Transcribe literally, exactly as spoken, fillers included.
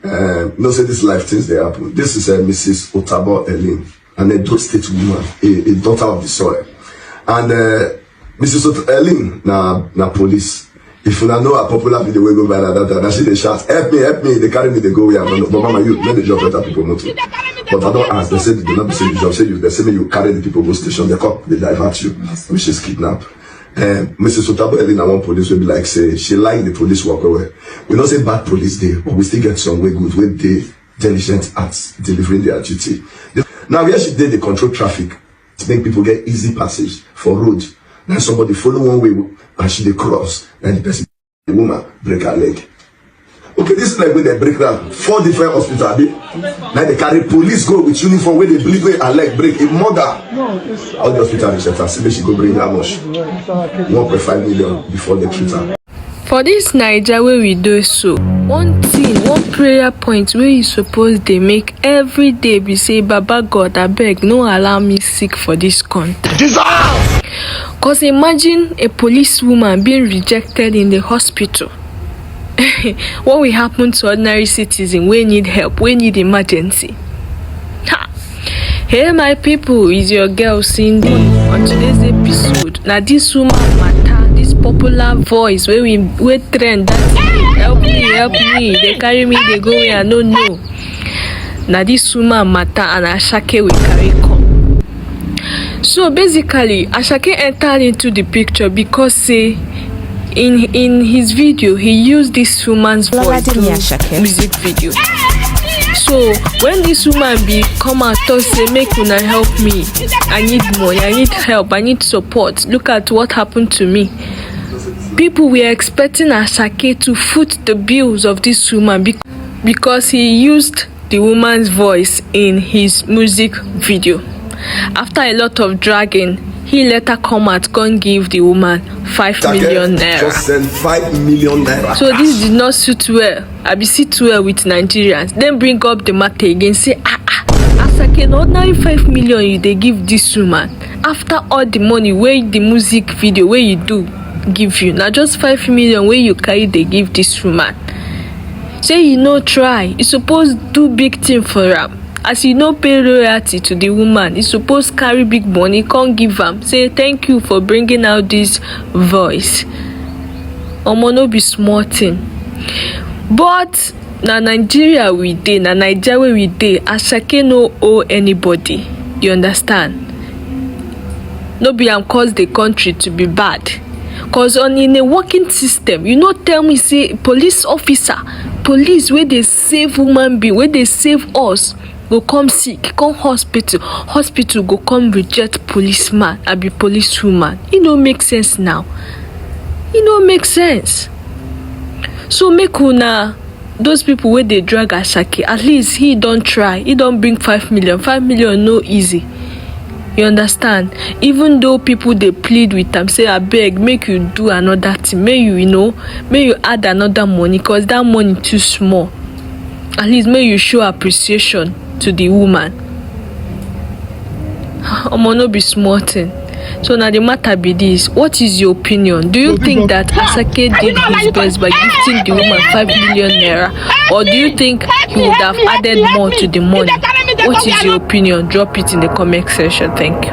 Um, you know, say this life things they happen. This is uh, Missus Otabo Elin, an Edo State woman, a, a daughter of the soil. And uh, Missus Ot- Elin, na, na police. If you know a popular video, we go viral that time. I see they shout, "Help me, help me." They carry me, they go where I don't know. But mama, you let the job better people motor. But I don't ask. They say they not be say the job. Say you, they say me you carry the people go station. They come, they divert you, which is kidnap. Um, Missus Otabo Elin, na one police will be like say she like the police work well. We not say bad police dey, but we still get some way good, way they diligent at delivering their duty. Now where she did the control traffic to make people get easy passage for road. Now somebody follow one way and she dey cross, and the person, the woman break her leg. Okay, this leg wey dem break down, four different hospital, abi? Now they carry police go with uniform wey dey bleed, wey her leg break. A mother, all the hospital reception, see make she go bring how much? One point five million before they treat her. For this Naija wey we dey so, one thing, one prayer point wey you suppose dey make every day be say, "Baba God, abeg, no allow me sick for this country." Jesus! Cause imagine a police woman being rejected in the hospital. What will happen to ordinary citizen wey need help, wey need emergency? Ha! Hey my people, is your girl Cindy. On today's episode, now this woman matter, this popular voice where we where trend that day, "Help me, help me." They carry me, they go where I don't know. Now this woman matter and Ashake will carry come. So basically, Ashake entered into the picture because say in in his video he used this woman's voice to music video. So when this woman be come out talk say, "Make una help me, I need money, I need help, I need support. Look at what happened to me." People were expecting Ashake to foot the bills of this woman because he used the woman's voice in his music video. After a lot of dragging, he later come out, come give the woman five million naira. Just send five million naira. So this did not suit well. I be sit well with Nigerians. Then bring up the matter again. Say, "Ah ah, Asake, na ordinary five million you dey give this woman. After all the money wey the music video wey you do give you, na just five million wey you carry dey give this woman." Say you no try, you suppose do big thing for am. As you no pay royalty to the woman, you suppose carry big money come give am. Say, "Thank you for bringing out this voice." Omo, no be small thing. But na Nigeria we dey, na Nigeria wey we dey. Asake no owe anybody. You understand? No be am cause the country to be bad. Cause on in a working system, you no tell me say police officer, police wey dey save human being, wey dey save us, go come sick, come hospital, hospital go come reject policeman, abi policewoman. E no make sense now. E no make sense. So make una, those people wey dey drag Asake, at least he don try, he don bring five million. Five million no easy. You understand? Even though people dey plead with am, say, "Abeg, make you do another thing, make you, you know, make you add another money, cause that money too small." At least make you show appreciation to the woman. Omo, no be small thing. So now the matter be this: what is your opinion? Do you think that Asake did his best by gifting the woman five million naira, or do you think he would have added more to the money? What is your opinion? Drop it in the comment section. Thank you.